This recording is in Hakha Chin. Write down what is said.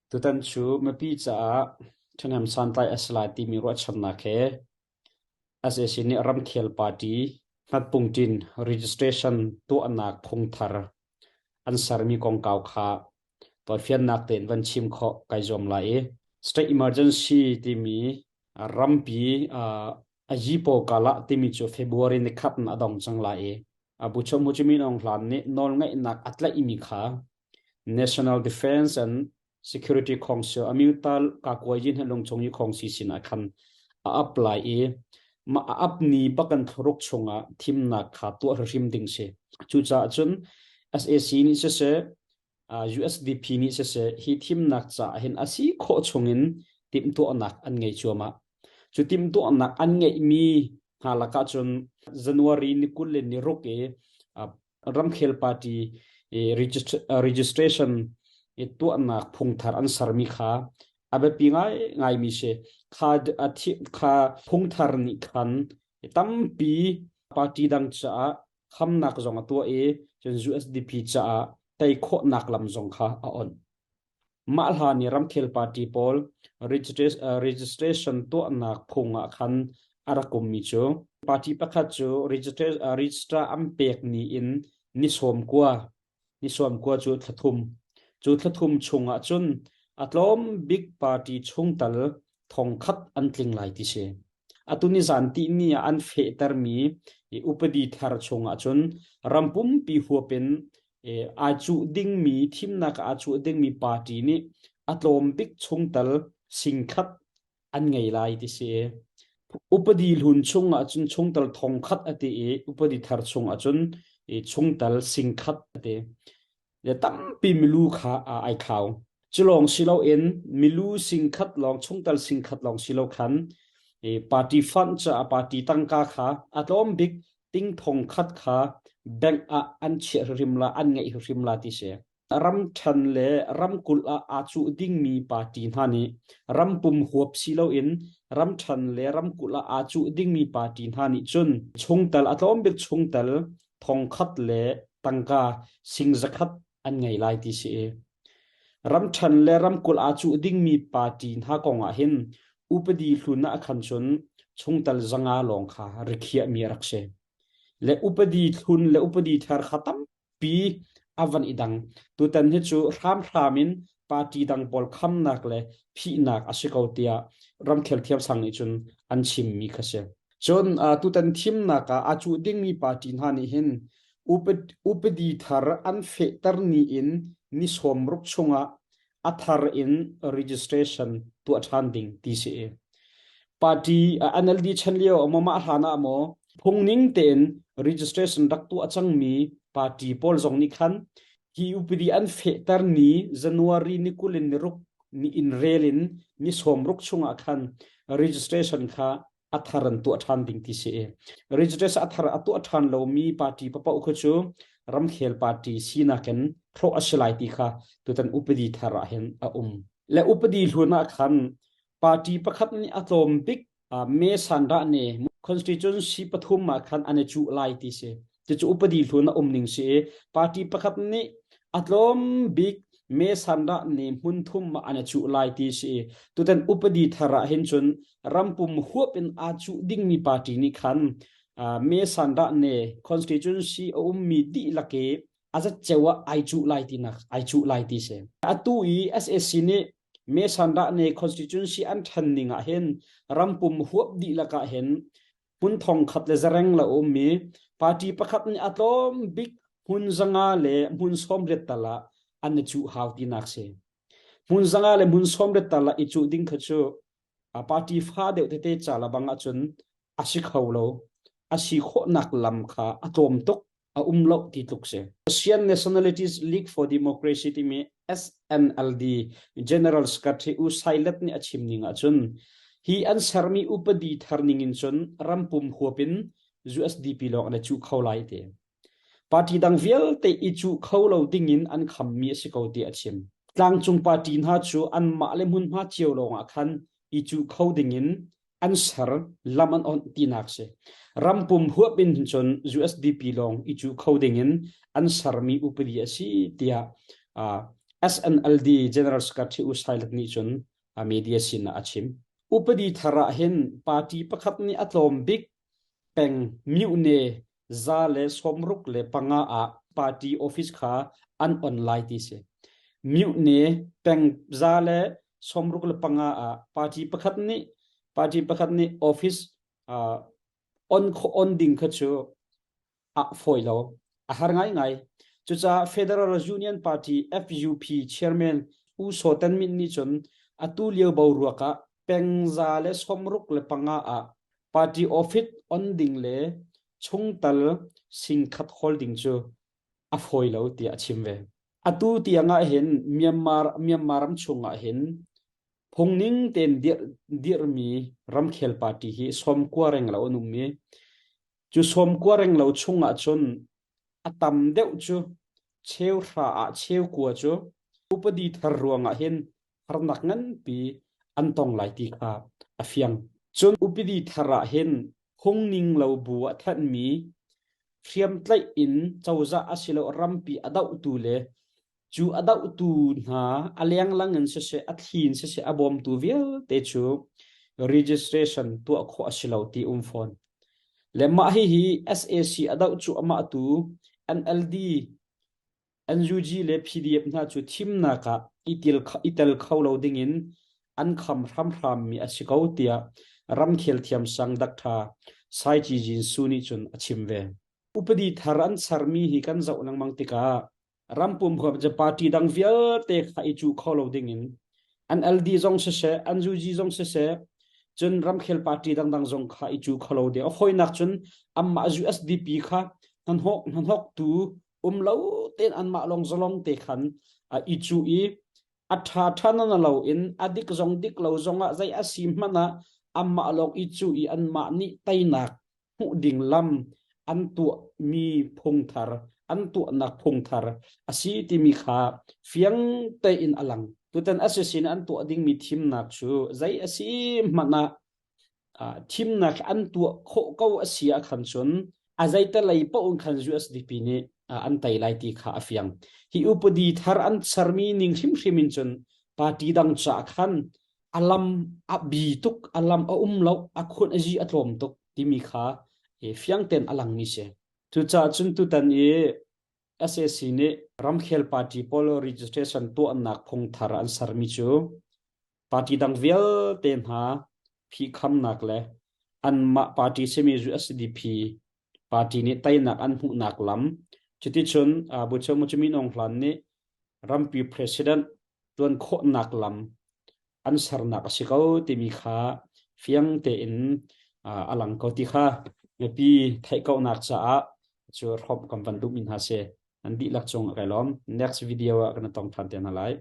Tutan cu mipi caah ṭhahnem santlai a si lai timi ruahchannak he sac nih ramkhel party hmatpungṭin registration tuahnak phungthar an sermi kongkau kha tawifiannak tein van chim khawh kai zuam lai i state emergency timi rampi a yipo kala timi cu February ni khat in a dong cang lai i Abu Ho Chi Minh Aung Hlaing nih nawlngeihnak a tlaihmi kha National Defense and Security Council Amyutal Kakuayin he lungchung i khongsi sinah khan a ap lai i mah a ap ni bakan thlaruk chungah thimnak kha tuah hrim ding si. Cucaah cun SAC nih siseh USDP nih siseh hi thimnak caah hin a si khawh chungin timhtuahnak an ngei cuahmah. Cu timhtuahnak an ngeihmi hna lakah cun January ni 26 i ramkhel party registration i tuahnak phungthar an sermi kha a biapi ngaingaimi si. Kha, kha phungthar nih khan tampi party dang caah khamnak zong a tuah i cun USDP caah tei khawhnak lam zong kha a on. Mah hlan i ramkhel party pawl registration tuahnak phung ah khan a rak ummi cu party pakhat cu register an pek ni in ni 90 ni 90 cu thla thum cu thla thum chung ah cun a tlawm bik party chungtel thongkhat an tling lai ti si. Atu ni zan tihni ah an fehtermi upadi thar chung ah cun ram pumpi huap in aa cuh dingmi thimnak ah aa cuh dingmi party nih a tlawm bik chungtel singkhat an ngei lai ti si. Upadi hlun chung ah cun chungtel thongkhat a ti i upadi thar chung ah cun chungtel singkhat a ti. Le tampi milu kha ai thlau. Cu lawng si loin milu singkhat lawng chungtel singkhat lawng si lo khan party fund caah party tangka kha a tlawm bik ting thong khat kha bank ah an chiah hrim la an ngeih hrim la ti si. Ramṭhen le ramkulh ah aa cuh dingmi party hna nih rampum huap si loin ramṭhen le ramkulh ah aa cuh dingmi party hna nih cun chungtel a tlawm bik chungtel thongkhat le tangka sing zakhat an ngei lai ti si. Ramṭhen le ramkulh aa cuh dingmi party hna kong ah hin upadi hlun ah khan cun chungtel zanga lawng kha rikhiahmi a rak si. Le upadi hlun le upadi thar kha tampi a van i dang. Tutan hi cu hramhram in party dang pawl khamnak le phihnak a si ko tiah ramkhel thiamsang nih cun an chimmi kha si. Cun tutan thimnak ah aa cuh dingmi party hna nih hin upadi thar an fehter ni in ni 60 chungah a thar in registration tuah ṭhan ding ti si. Party NLD chan lio maw mah hlan ah maw phungning tein registration rak tuah cangmi party pawl zong nih khan hi upadi an fehter ni January ni 26 ni in rel in ni 60 chungah khan registration kha a thar an tuah ṭhan ding ti si. Registration a thar a tuah ṭhan lomi party paoh kha cu ramkhel party sinak in hrawh a si lai ti kha tutan upadi thar ah hin a um. Le upadi hlun ah khan party pakhat nih a tlawm bik me sanrah ne constituency pathum ah khan an i cuh lai ti si. Cucu upadi hlun a um ning si i party pakhat nih a tlawm bik me sanrah ne hmun thum ah an i cuh lai ti si. Tutan upadi thar ah hin cun rampum huap in aa cuh dingmi party nih khan me sanrah ne constituency a ummi dihlak i a zatceo ah ai cuh lai tinak ai cuh lai ti si. Atu i SAC nih me sanrah ne constituency an ṭhen ning ah hin rampum huap dihlak ah hin hmun thong khat le zareng la ummi party pakhat nih a tlawm bik hmun 500 le hmun 80 tal ah an i cuh hau tinak si. Hmun 500 le hmun 80 tal ah i cuh ding kha cu a party fa deuh tete ca la bang ahcun a si kho lo. A si khawhnak lam kha a tlawm tuk a um lo ti tluk si. Asian Nationalities League for Democracy timi SNLD General Secretary U Sailet nih a chim ning ahcun hi an sermi upadi thar ning in cun rampum huap in USDP lawng an i cuh kho lai ti. Party dang vialte i cuh kho lo ding in an khammi a si ko ti a chim. Tlangcung party hna cu anmah le hmunhma cio lawng ah khan i cuh kho ding in an ser lam an onh tinak si. Rampum huap in cun USDP lawng i cuh kho ding in an sermi upadi a si tiah. SNLD General Secretary U Sai Lat nih cun a media sin ah a chim. Upadi thar ah hin party pakhat nih a tlawm bik peng myone 165 ah party office kha an on lai ti si. Myone peng 165 ah party pakhat nih party pakhat nih office uh, on on ding kha cu a fawi lo. A har ngaingai. Cucaah Federal Union Party FUP chairman U Saw Tan Min nih cun atu lio boruak ah peng 165 ah party office on ding le chungtal singkhat hawl ding cu a fawi lo tiah a chim ve. Atu tiang ah hin Myanmar Myanmar ram chung ah hin phungning tein dirh dirhmi ramkhel party hi 90 reng lo an um i Cu 90 renglo chungah cun a tam deuh cu cheuhra ah cheukua cu upadi thar ruangah hin harnak nganpi an tong lai ti kha a fiang. Cun upadi thar ah hin phungning lo bu ah thenhmi hriamtlaih in cozah asilo rampi a dohtu le Cu a dohtu hna a lenglang in siseh, a thli in siseh a bawmtu vialte cu registration tuah khawh a si lo ti um fawn. Le mah hihi SAC a doh cu amah tu NLD, NUG le PDF hna cu thimnak ah i tel kho lo dingin an kham hramhram mi a si ko tiah ramkhel thiamsang Dr. Sai Ci Jin Su nih cun a chim ve. Upadi thar an sermi hi kan zoh lengmang tikah rampum huap party dang vialte kha i cuh kho lo ding in NLD zong siseh NUG zong siseh cun ramkhel party dangdang zong kha i cu kho lo ding a fawinak cun anmah USDP kha hnahnawk hnahnawk tu um lo tein anmah lawng zalong te khan i cu i a ṭha ṭha na lo in a dik zong dik lo zong ah zei a si hmanh ah anmah lawng i cu i anmah nih teinak hmuh ding lam an tuahmi phungthar an tuahnak phungthar a si timi kha fiang tein a lang. Tutan SEC nih an tuah dingmi thimnak cu zei a si hmanh ah thimnak an tuah khawh ko a si ah khan cun a zeitelei paoh in khan USDP nih an tei lai ti kha a fiang. Hi upadi thar an sermi ning hrimhrim in cun party dang caah khan a lam a bi tuk a lam a um lo a khun a zi a tlawm tuk timi kha fiang ten a langmi si cucaah cun tutan i SAC nih ramkhel party pawl registration tuahnak phung thar an sermi cu party dang vialte hna phihkhamnak le anmah party simi USDP party nih teinak an hmuhnak lam cuticun Buchomu Min Aung Hlaing nih rampi president ṭuan khawhnak lam an sernak a si ko timi kha fiang tein a lang ko ti kha mipi theih kohnak caah cu hrawmh kan van duhmi hna si. An dihlak cung a kai lawm. Next video ah kan tong ṭhan te hna lai.